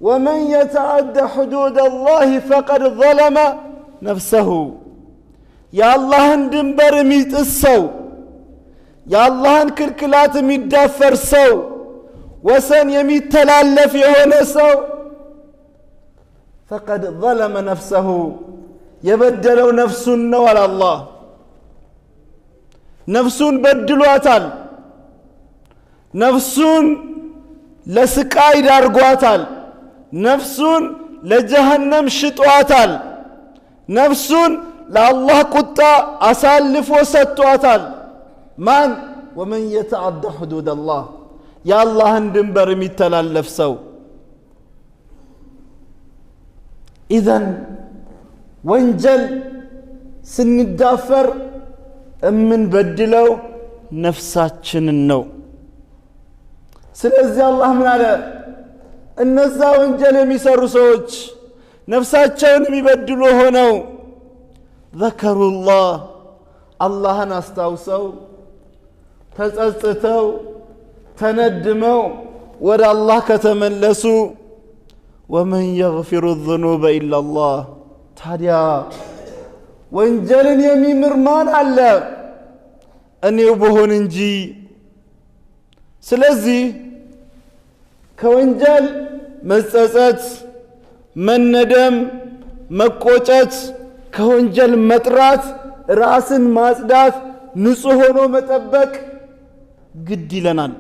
ወመን የተዐደ ሕዱድ አላህ ፈቀድ ዘለመ ነፍሰሁ። የአላህን ድንበር የሚጥስ ሰው፣ የአላህን ክልክላት የሚዳፈር ሰው፣ ወሰን የሚተላለፍ የሆነ ሰው ፈቀድ ዘለመ ነፍሰሁ፣ የበደለው ነፍሱን ነው አለ አላህ። ነፍሱን በድሏታል። ነፍሱን ለስቃይ ዳርጓታል። ነፍሱን ለጀሃነም ሽጧታል። ነፍሱን ለአላህ ቁጣ አሳልፎ ሰጥቷታል። ማን? ወመን የተዐደ ሕዱድ አላህ፣ የአላህን ድንበር የሚተላለፍ ሰው። ኢዘን ወንጀል ስንዳፈር እምንበድለው ነፍሳችንን ነው። ስለዚህ አላህ ምን አለ? እነዛ ወንጀል የሚሰሩ ሰዎች ነፍሳቸውን የሚበድሉ ሆነው ዘከሩላህ፣ አላህን አስታውሰው ተጸጽተው ተነድመው ወደ አላህ ከተመለሱ፣ ወመን የግፊሩ ዙኑበ ኢላላህ፣ ታዲያ ወንጀልን የሚምር ማን አለ? እኔው ብሆን እንጂ። ስለዚህ ከወንጀል መጸጸት፣ መነደም፣ መቆጨት፣ ከወንጀል መጥራት፣ ራስን ማጽዳት፣ ንጹሕ ሆኖ መጠበቅ ግድ ይለናል።